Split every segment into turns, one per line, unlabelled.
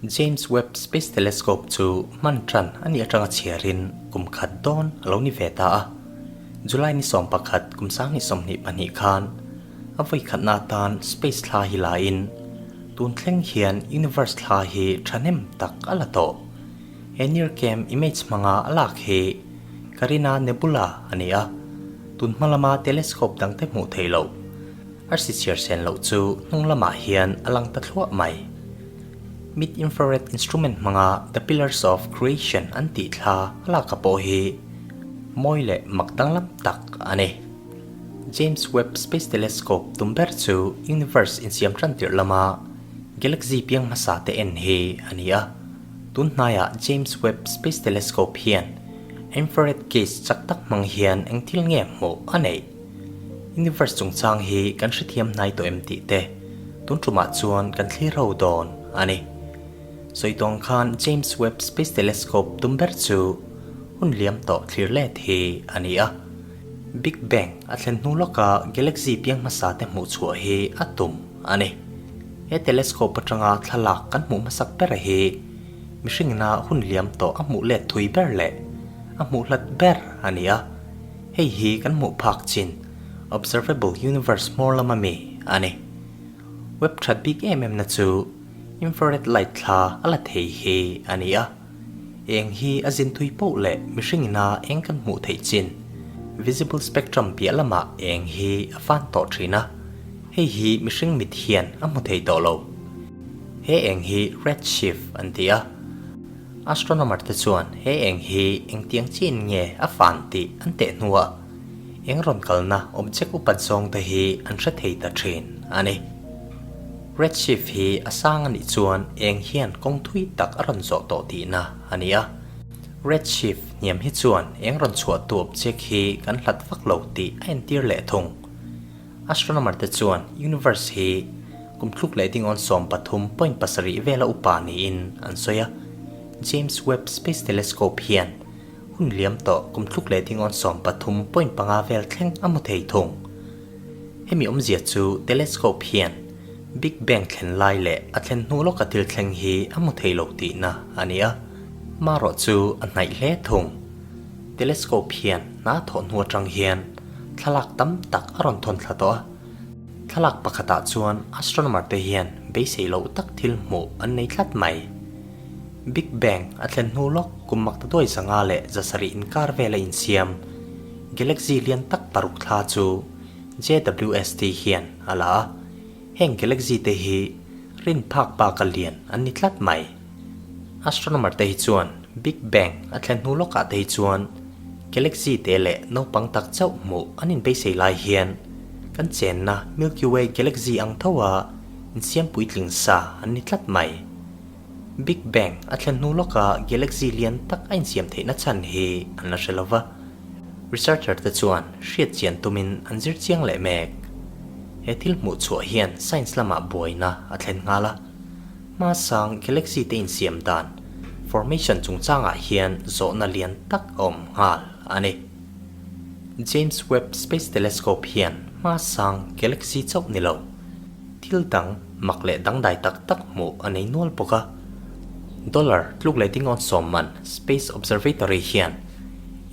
James Webb Space Telescope chu hman tan a nih atanga chhiarin kum khat dawn a lo ni ve ta a. July ni 11 kum 2022 khan a vawi khatna atan space thla hi laiin tun thleng hian universe thla hi thahnem tak a la tawh. He NIRCam image hmanga a lak hi Carina Nebula a ni a, tun hma lama telescope dangte hmuh theih loh arsi chhiar sen loh chu hnung lamah hian a lang ta thluah mai. Mid-infrared instrument hmanga The Pillars of Creation an tih thla a lak a pawh hi mawi leh mak danglam tak a ni. James Webb Space Telescope tum ber chu universe insiam tan tirh lama galaxy piang hmasa te en hi a ni a. Tun hnaiah James Webb Space Telescope hian infrared gas chak tak hmang hian eng thil nge hmuh a neih? Universe chungchang hi kan hrethiam hnai tawh em tih te tun tumah chuan kan thlir ho dawn a ni. Sawi tawng khan James Webb Space Telescope tum ber chu hun liam tawh thlir let hi a ni a. Big Bang a thlen hnu lawka galaxy piang hmasa te hmuh chhuah hi a tum a ni. He telescope atanga thlalak kan hmuh hmasak ber hi mihringina hun liam tawh a hmuh let thui ber leh a hmuh hlat ber a ni a. Hei hi kan hmuh phak chin observable universe hmawr lama mi a ni. Webb that bik em em na chu infrared light thla a la thei hi a ni a. Eng hi a zin thui poh leh mihringina eng kan hmuh theih chin visible spectrum piah lamah eng hi a fan tawh thin a, hei hi mihring mit hian a hmu thei tawh lo. He eng hi red shift an ti a. Astronomer te chuan he eng hi engtiang chin nge a fan tih an teh hnuah eng rawn kalna object upat zawng te hi an hre thei ta thin a ni. Red shift hi a sang a nih chuan eng hian kawng thui tak a rawn zawh tawh tihna a ni a. Red shift hniam hi chuan eng rawn chhuah tu object hi kan hlat vak lo tih a entir leh thung. Astronomer te chuan universe hi kum thluk leh dingawn 13.7 vela upa niin an sawi a. James Webb Space Telescope hian hun liam tawh kum thluk leh dingawn 13.5 vel thleng a hmu thei thung. Hemi awmzia chu telescope hian Big Bang thlen lai leh a thlen hnu lawka thil thleng hi a hmu thei lo tihna a ni a, marawh chu a hnaih hle thung. Telescope hian hna thawh hnu atang hian thlalak tam tak a rawn thawn thla tawh a, thlalak pakhatah chuan astronomer te hian beisei loh tak thil hmuh an nei tlat mai. Big Bang a thlen hnu lawk kum makta duai 500 leh 700 inkar vela insiam galaxy lian tak paruk thla chu JWST hian a la a, heng galaxy te hi rin phak baka lian an ni tlat mai. Astronomer te hi chuan Big Bang a thlen hnu lawkah te hi chuan galaxy te leh naupang tak chauh hmuh an inbeisei lai hian kan chenna Milky Way galaxy ang tho a insiam puitling sa an ni tlat mai. Big Bang a thlen hnu lawka galaxy lian tak a insiam theihna chhan hi an la hre lo va. Researcher te chuan hriat chian tumin an zir chiang leh mek. He thil hmuh chhuah hian science lamah buaina a thlen nghal a. Hmasang galaxy te insiam dan formation chungchangah hian zawhna lian tak a awm nghal a ni. James Webb Space Telescope hian hmasang galaxy chauh ni lo, thil dang mak leh dangdai tak tak hmuh a nei nual bawk a. Dollar tluk leh dingawn sawm man Space Observatory hian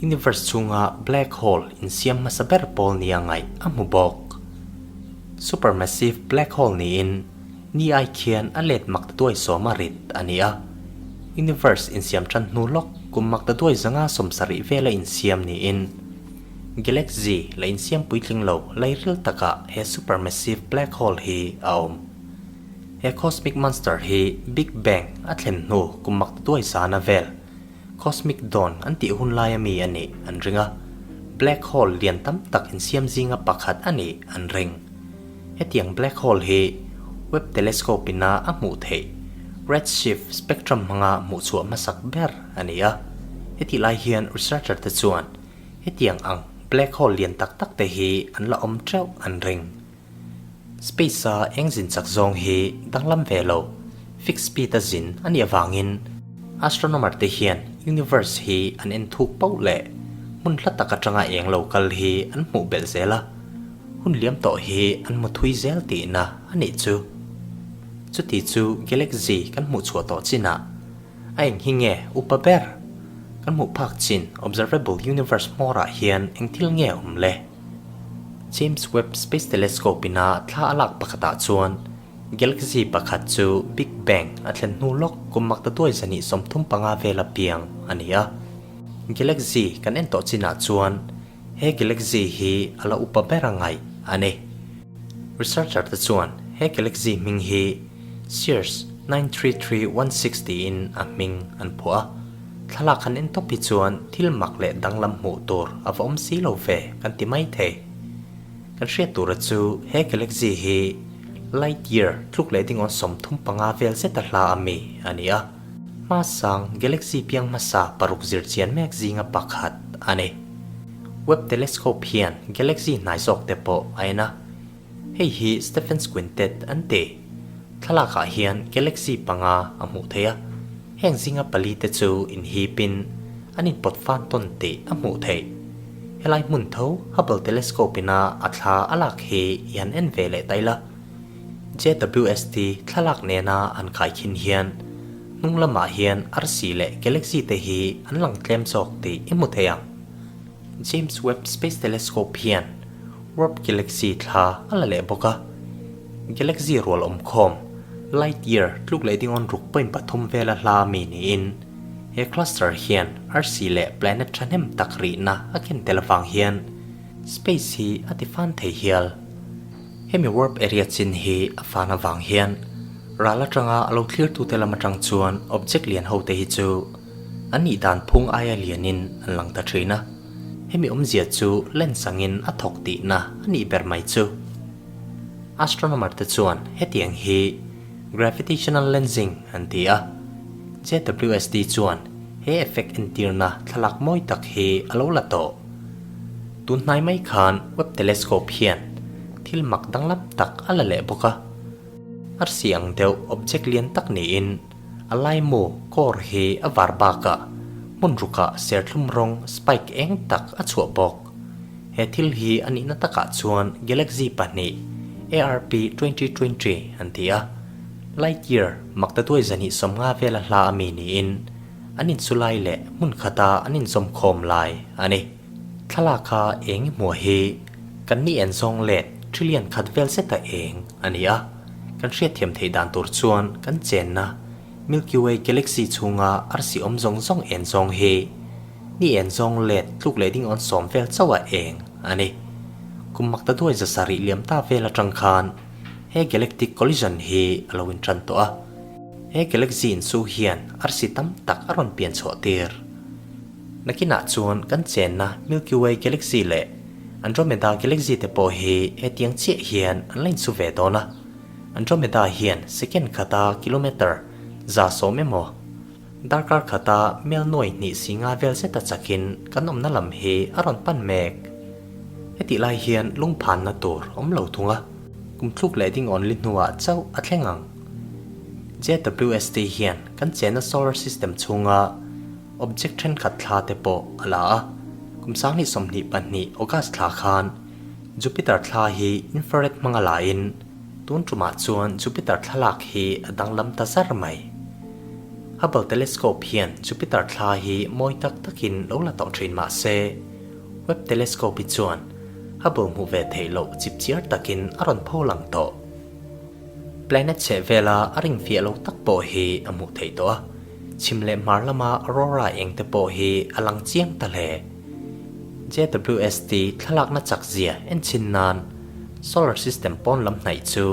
universe chhunga black hole insiam hmasa ber pawl nia ngaih a hmu bawk. Supermassive black hole niin ni ai khian a let mak ta duai sawma rit a ni a. Universe insiam tan hnu lawk kum mak ta duai 170 vela insiam niin galaxy la insiam puitling lo lairil takah he supermassive black hole hi a awm. He cosmic monster hi Big Bang a thlen hnu kum mak ta duai zana vel Cosmic Dawn an tih hun laia mi a nih an ring a, black hole lian tam tak insiam zinga pakhat a nih an ring. Hetiang black hole hi Webb telescope ina a hmuh theih redshift spectrum hmanga hmuh chhuah hmasak ber a ni a. Hetih lai hian researcher te chuan hetiang ang black hole lian tak tak te hi an la awm teuh an ring. Space a eng zin chak zawng hi danglam ve lo, fixed speed a zin a nih avangin astronomer te hian universe hi an en thuk pauh leh hmun hla tak atanga eng lo kal hi an hmuh belh zel a, hun liam tawh hi an hmu thui zel tihna a nih chu. Chuti chu galaxy kan hmuh chhuah tawh chinah a eng hi nge upa ber? Kan hmuh phak chin observable universe hmawrah hian eng thil nge awm le? James Webb Space Telescope ina thla a lak pakhatah chuan galaxy pakhat chu Big Bang a thlen hnu lawk kum makta duai 235 vela piang a ni a. Galaxy kan en tawh chinah chuan he galaxy hi a la upa ber a ngaih a ni. Researcher te chuan he galaxy hming hi Sears 93316 tiin a hming an phuah a. Thlalak han en tawp hi chuan thil mak leh danglam hmuh tur a va awm si lo ve kan ti mai thei. Kan hriat tura chu he galaxy hi light year tluk leh dingawn 35 vel zeta hla a mi a ni a. Hmasang galaxy piang hmasa paruk zir chian mek zinga pakhat a ni. Webb telescope hian galaxy hnai zawk te pawh a en a. Hei hi Stephan's Quintet an ti. Thlalakah hian galaxy panga a hmuh theih a, heng zinga pali te chu inhipin an inpawt fan tawn tih a hmuh theih. Helai hmun tho Hubble telescope ina a thla a lak hi i han en ve leh ta ila. JWST thlalak nena an khaikhin hian hnung lamah hian arsi leh galaxy te hi an lang tlem zawk tih i hmu thei ang. James Webb Space Telescope hian Warp Galaxy thla a la leh bawk a. Galaxy rual awm khawm, light year, tluk leh dingawn ruk point pathum vela hla a mi niin he cluster hian arsi leh planet thahnem tak rihna a ken tel avang hian space hi a ti fan thei hial. Hemi warp area chin hi a fan avang hian ral atanga a lo thlirtute lam atang chuan object lian ho te hi chu an nih dan phung aia lianin an lang ta thin a. Hemi awmzia chu lens angin a thawk tihna a nih ber mai chu. Astronomer te chuan hetiang hi gravitational lensing an ti a. JWST chuan he effect entirna thlalak mawi tak hi a lo la tawh. Tun hnai mai khan Webb telescope hian thil mak danglam tak a la leh bawk a. Arsi ang deuh object lian tak niin a laimu, core, hi a var bakah hmun rukah serthlum rawng spike eng tak a chhuah bawk. He thil hi a nihna takah chuan galaxy pahnih, ARP 2020, an ti a. Light year maktaduai 250 vela hla a mi niin an insu lai leh hmun khata an inzawmkhawm lai a ni. Thlalak a eng i hmuh hi kan ni en zawng let trillion khat vel zeta eng a ni a, kan hriatthiam theih dan tur chuan kan chenna Milky Way galaxy chhunga arsi awm zawng zawng en zawng hi ni en zawng let tluk leh ding awn sawm vel chauh a eng a ni. Kum makta duai 700 liam ta vel atang khan he galactic collision hi a lo intan tawh a. He galaxy insu hian arsi tam tak a rawn pian chhuah tir. Nakinah chuan kan chenna Milky Way galaxy leh Andromeda galaxy te pawh hi hetiang chiah hian an la insu ve dawn a. Andromeda hian second khata kilometre 110 emaw, darkar khata mel nuai hnih si nga vel zeta chakin kan awmna lam hi a rawn pan mek. Hetih lai hian lungphanna tur awm lo thung a, kum thluk leh ding awn li hnuah chauh a thleng ang. JWST hian kan chenna solar system chhunga object thenkhat thla te pawh a la a, kum 2022 August thla khan Jupiter thla hi infrared hmanga lain tun tumah chuan Jupiter thlalak hi a danglam ta zar mai. Hubble telescope hian Jupiter thla hi mawi tak takin lo la tawh thin mah se, Webb telescope hi chuan Hubble hmuh ve theih loh chipchiar takin a rawn pho lang tawh. Planet chheh vela a ring fiah lo tak pawh hi a hmuh theih tawh a, chhim leh hmar lama aurora eng te pawh hi a lang chiang ta hle. JWST thlalakna chak zia en chhin nan solar system pawn lam hnaih chu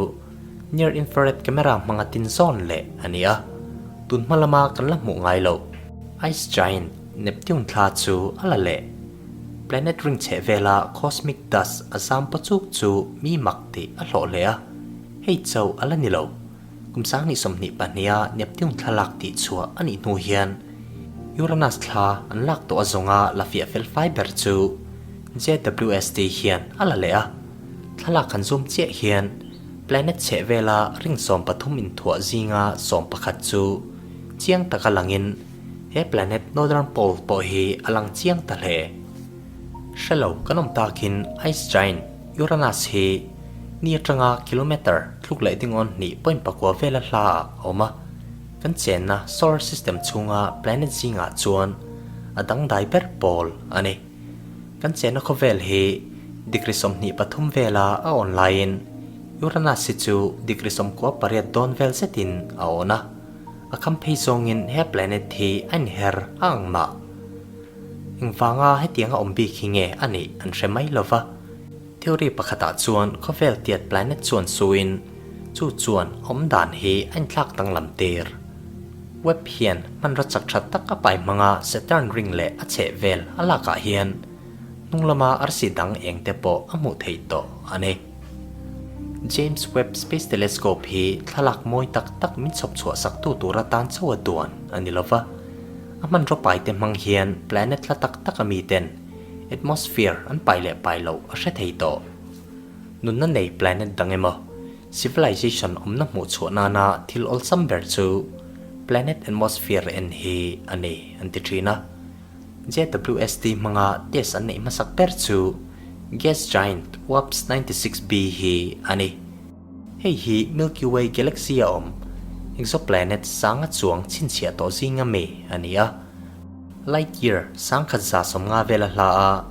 near infrared camera hmanga tin zawn leh a ni a, tun hma lama kan la hmuh ngai loh ice giant Neptune thla chu a la leh. Planet ring chheh vela cosmic dust a zam paw chuk chu mi mak tih a hlawh hle a, hei chauh a la ni lo. Kum 2022 a Neptune thlalak tih chhuah a nih hnu hian Uranus thla an lak tawh a zawnga la fiah fel fai ber chu JWST hian a la leh a. Thlalak han zoom chiah hian planet chheh vela ring 13 inthuah zinga 11 chu chiang taka langin He planet northern pole pawh hi a lang chiang ta hle. Hrelo kan awm takin ice giant Uranus hi Ni atanga kilometre tluk leh dingawn hnih point pakua vela hla ah a awm a. Kan chenna solar system chhunga planet zingah chuan a dangdai ber pawl a ni. Kan chenna khawvel hi degree 23 vela a awn laiin Uranus hi chu degree 98 dawn vel zetin a awn a. A kham phei zawngin he planet hi a inher a ang mah. Engvanga hetianga awm bik hi nge a nih an hre mai lo va. Theory pakhatah chuan khawvel tiat planet chuan suin chu chuan awm dan hi a inthlak danglam tir. Webb hian hmanraw chak tha tak a pai hmanga Saturn ring leh a chheh vel a lakah hian hnung lama arsi dang eng te pawh a hmuh theih tawh a ni. James Webb Space Telescope hi thlalak mawi tak tak min chhawp chhuah sak tu tur atan chauh a duan a ni lova. A hmanraw pai te hmang hian planet hla tak tak a miten atmosphere an pai leh pai loh a hre thei tawh. Nunna nei planet dang emaw, civilization awmna hmuh chhuah nana thil awlsam ber chu planet atmosphere en hi a ni an ti thin a. JWST hmanga test an neih hmasak ber chu gas giant WAPS 96b hi a ni. Hei hi Milky Way galaxy a awm exoplanet sanga chuang chhinchhiah tawh zinga mi a ni a. Light year 1150 vela hla a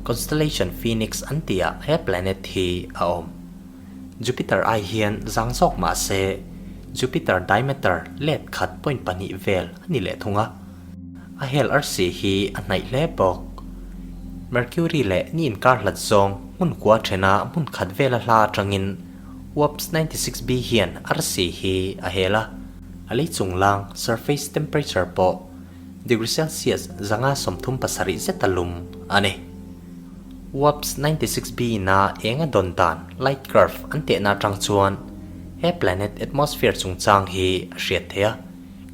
constellation Phoenix an tihah he planet hi a awm. Jupiter ai hian zang zawk mah se Jupiter diameter let khat point pahnih vel a ni leh thung a. A hel arsi hi a hnaih hle bawk. Mercury leh ni inkar hlat zawng hmun kua thena hmun khat vela hla atangin WAPS 96b hian arsi hi a hel a. A lei chunglang surface temperature pawh degree Celsius 537 zeta lum a ni. WAPS 96b ina eng a dawn dan light curve an tehna atang chuan he planet atmosphere chungchang hi a hriat theih a.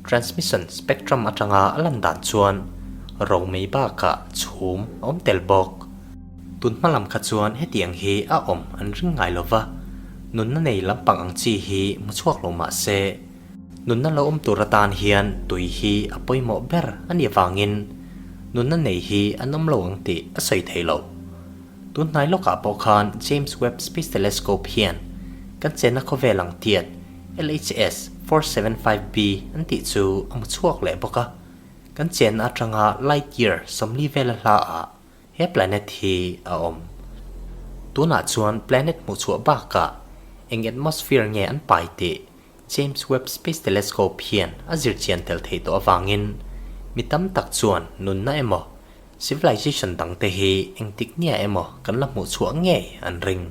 Transmission spectrum atanga a lan dan chuan ro mai bakah chhum a awm tel bawk. Tun hma lam kha chuan hetiang hi a awm an ring ngai lo va, nunna nei lampang ang chi hi hmu chhuak lo mah se, Nunna lo awm tur atan hian tui hi a pawimawh ber a nih avangin nunna nei hi an awm lo ang tih a sawi thei lo. Tun hnai lawkah pawh khan James Webb Space Telescope hian kan chenna khawvel ang tiat LHS 475b an tih chu a hmu chhuak leh bawk a, kan chenna atanga light year 40 vela hlaah He planet hi a awm. Tunah chuan planet hmuhchhuah bakah eng atmosphere nge an pai tih James Webb Space Telescope hian a zir chian tel theih tawh avangin mi tam tak chuan nunna emaw civilization dangte hi engtik nia emaw kan la hmuhchhuah ngei an ring.